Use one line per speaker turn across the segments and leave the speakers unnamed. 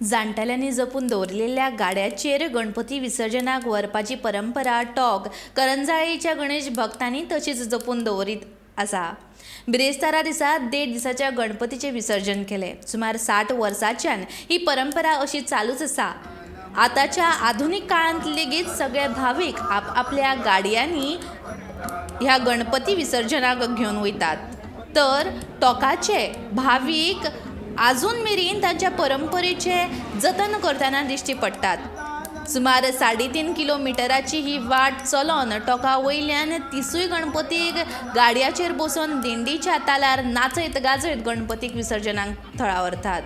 जाणटेल्यांनी जपून दवरिल्ल्या गाड्याचेर गणपती विसर्जनाक व्हरपाची परंपरा टोंक करंजाळेच्या गणेश भक्तांनी तशीच जपून दवरीत आसा. बिरेस्तारा दिसा देड दिसाच्या गणपतीचें विसर्जन केलें. सुमार 60 वर्सांच्यान ही परंपरा अशी चालूच आसा. आतांच्या आधुनीक काळांत लेगीत सगळे भावीक आपआपल्या गाडयांनी ह्या गणपती विसर्जनाक घेवन वयतात. तर टोंकाचे भावीक आजून मेरेन तांच्या परंपरेचे जतन करतना दिश्टी पडटात. सुमार 3.5 किलोमिटराची ही वाट चलोन टोंका वयल्यान 30 गणपतीक गाडयाचेर बसोवन दिंडीच्या तालार नाचयत गाजयत गणपतीक विसर्जनाक थळा व्हरतात.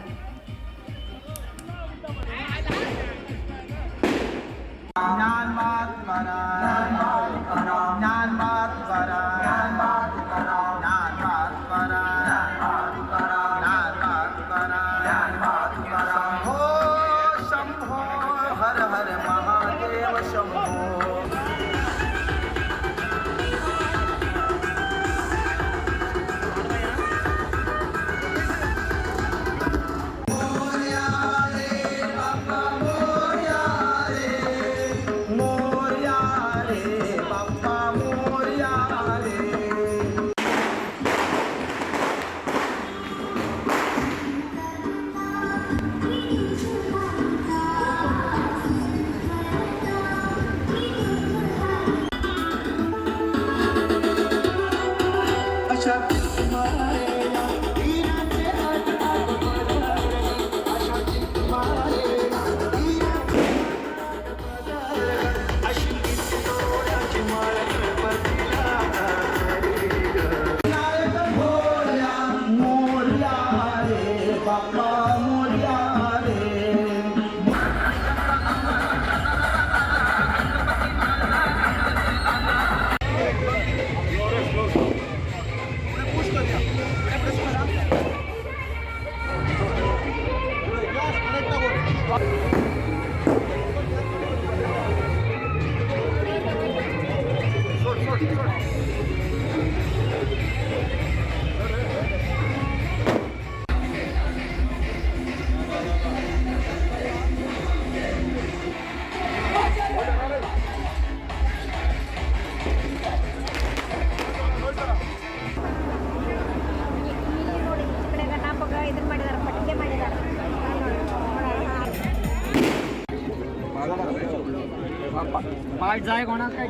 पाठ जाय कोणाक काय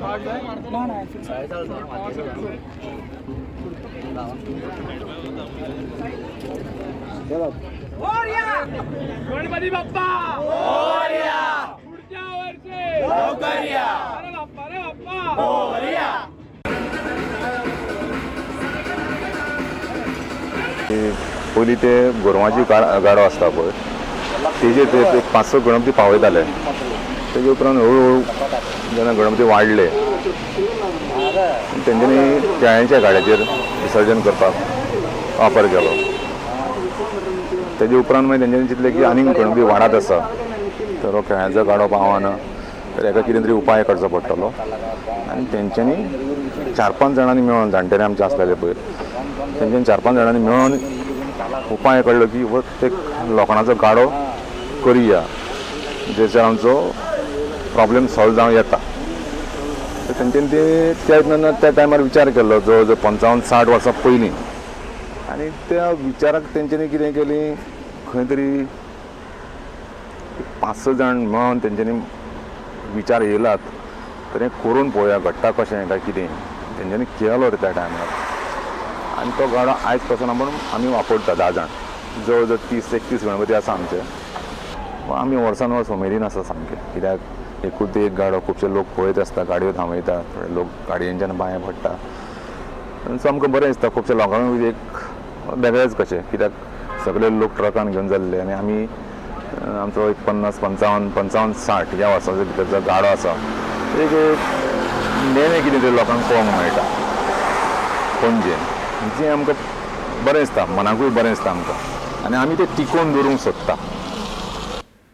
पाठ जाय
गणपती बाप्पा मोरया, पुढच्या वर्षी लवकर या. अरे बाप्पा रे बाप्पा मोरया.
पयलीं ते गोरवांची गाडो आसता पळय, तेजेर ते 5-6 गणपती पावयताले. तेजे उपरांत हळू हळू जेन्ना गणपती वाडले तेंच्यांनी केळ्यांच्या गाड्याचेर विसर्जन करपाक वापर केलो. तेजे उपरांत मागीर तेंच्यांनी चिंतलें की आनीक गणपती वाडत आसा तर हो केळ्यांचो गाडो पावना तर हेका कितें तरी उपाय काडचो पडटलो. आनी तेंच्यांनी 4-5 जाणांनी मेळोन, जाणटेले आमचे आसलेले पळय, तेंच्यांनी 4-5 जाणांनी मेळोन उपाय काडलो की हो ते लोखणाचो गाडो करुया जेचेर आमचो प्रॉब्लेम सॉल्व जावं येता. तर तेंच्यांनी ते त्या त्या टायमार विचार केल्लो जवळ जवळ 55-60 वर्सां पयलीं. आनी त्या विचाराक तेंच्यांनी कितें केली, खंय तरी 5-6 जाण मेळोन तेंच्यांनी विचार येयलात तर हें करून पळोवया घडटा कशें काय कितें. तेंच्यांनी केलो रे त्या टायमार. आनी तो गाडो आयज पासून आपूण आमी वापरता 10 जाण, जवळ जवळ 30-31 गणपती आसा आमचे. आमी वर्सान वर्स उमेदीन आसा सामकें, कित्याक एकूच एक गाडो खुबशे लोक पळयत आसता, गाडयो थांबयता, थोडे लोक गाडयेंच्यान बांय पडटा. सो आमकां बरें दिसता. खुबशे लोकांक एक वेगळेंच कशें, कित्याक सगळे लोक ट्रकान घेवन जाल्ले आनी आमी आमचो एक 50, 55, 55, 60 ह्या वर्साचो भितर जो गाडो आसा एक नेणे कितें तरी लोकांक पळोवंक मेळटा पणजे, जें आमकां बरें दिसता, मनाकूय बरें दिसता आमकां. आनी आमी तें टिकोवन दवरूंक सोदता.